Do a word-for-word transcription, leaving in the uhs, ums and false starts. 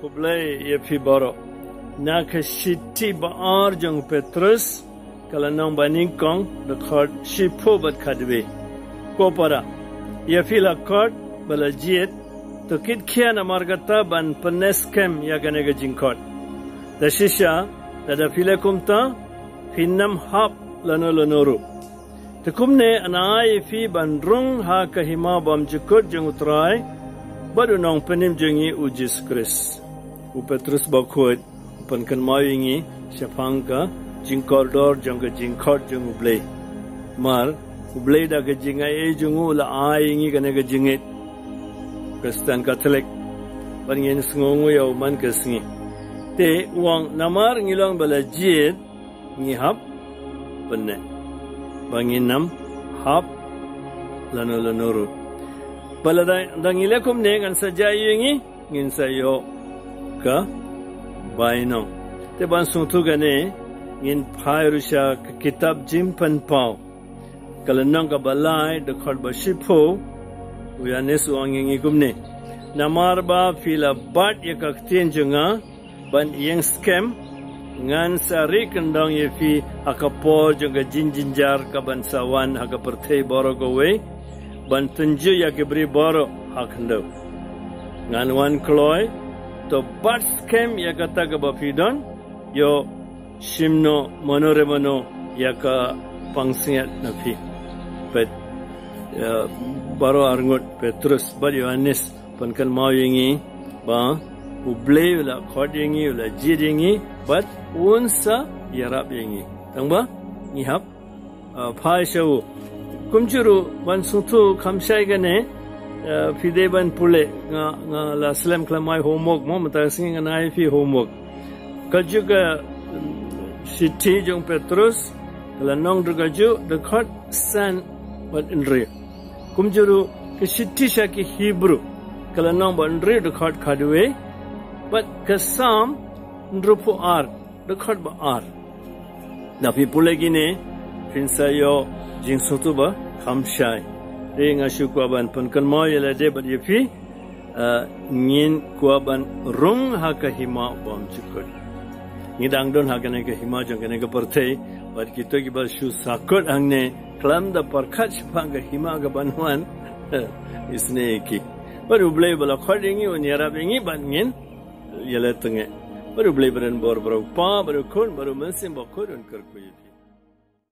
Khublei ïa phi baroh. Na ka shithi ba ar jong Petrus, ka lynnong ba nyngkong, dkhot shiphew bad khatwei. Ko para, ïa phi la khot ba la jied, to kit khia namar kata ban pynskhem ïa kane ka jingkhot. Da shisha, lada phi leh kumta, phin ym hap lano lano ruh. Te kumne, ngan ai ïa phi ban rung ha ka hima bymjukut jong U Trai bad U Nongpynim jong ngi U Jisu Khrist. U Petrus bakhuid u pynkynmaw ïa ngi shaphang ka jingkordor jong ka jingkhot jong U Blei. Mar, U Blei da ka jingaiei jong u u la ai ïa ngi kane ka jingngeit Khristan Katholik, bad ngin sngewnguh ïa u man ka sngi. Te u ong, namar ngi long ba la jied, ngi hap pynneh, ba ngin ym hap lano lano ruh. Ba lada, da ngi leh kumne, ngan sa jia ïa ngi, ngin sa ïoh ka bainong. Te ban sngewthuh kane, ngin phai ruh sha ka kitab Jingpynpaw, ka lynnong kaba lai, dkhot ba shiphew. U Ïoannis u ong ïa ngi kumne: Namar ba phi la bat ïa ka ktien jong nga ban ïeng skhem, ngan sa rieh kyndong ïa phi ha ka por jong ka jingjynjar kaban sa wan ha ka pyrthei baroh kawei, ban tynjuh ïa ki briew baroh ha khyndew. Ngan wan kloi, to bat skhem ïa kata kaba phi don, ïoh shim noh mano re mano ïa ka pansngiat na phi. Pet, ïa, baroh arngut, Petrus bad Ïoannis pynkynmaw ïa ngi ba U Blei u la khot ïa ngi, u la jied ïa ngi, bad un sa ïarap ïa ngi. Tang ba ngi hap, ah, phai sha u. Kumjuh ruh ban sngewthuh kham shai kane, ah, phi dei ban pule, nga, nga la slem khlem ai homework mo, mynta ka sngi ngan ai phi homework. Kajuh ka, mm, shithi jong Petrus, ka lynnong dkhot kajuh, dkhot san bad hynriew. Kumjuh ruh ka shithi sha ki Hebru, ka lynnong ba hynriew, dkhot khatwei, bad ka Salm hynriewphew ar, dkhot ba ar. Da phi pule kine, phin sa ïoh jingsngewthuh ba kham shai. Te nga shu kwah ban pynkynmaw ïa lade bad ïa phi, ah, ngin kwah ban rung ha ka hima bymjukut. Ngi dang don ha kane ka hima jong kane ka pyrthei, bad kito kiba shu sakut hangne, khlem da pyrkhat shaphang ka hima kaban wan. Isynei ki. Bad U Blei ba la khot ïa ngi un ïarap ïa ngi bad ngin ïaleh tyngeh. Bad U Blei ba don bor, bad U Kpa, bad U Khun, bad U Mynsiem Bakhuid un kyrkhu ïa ngi.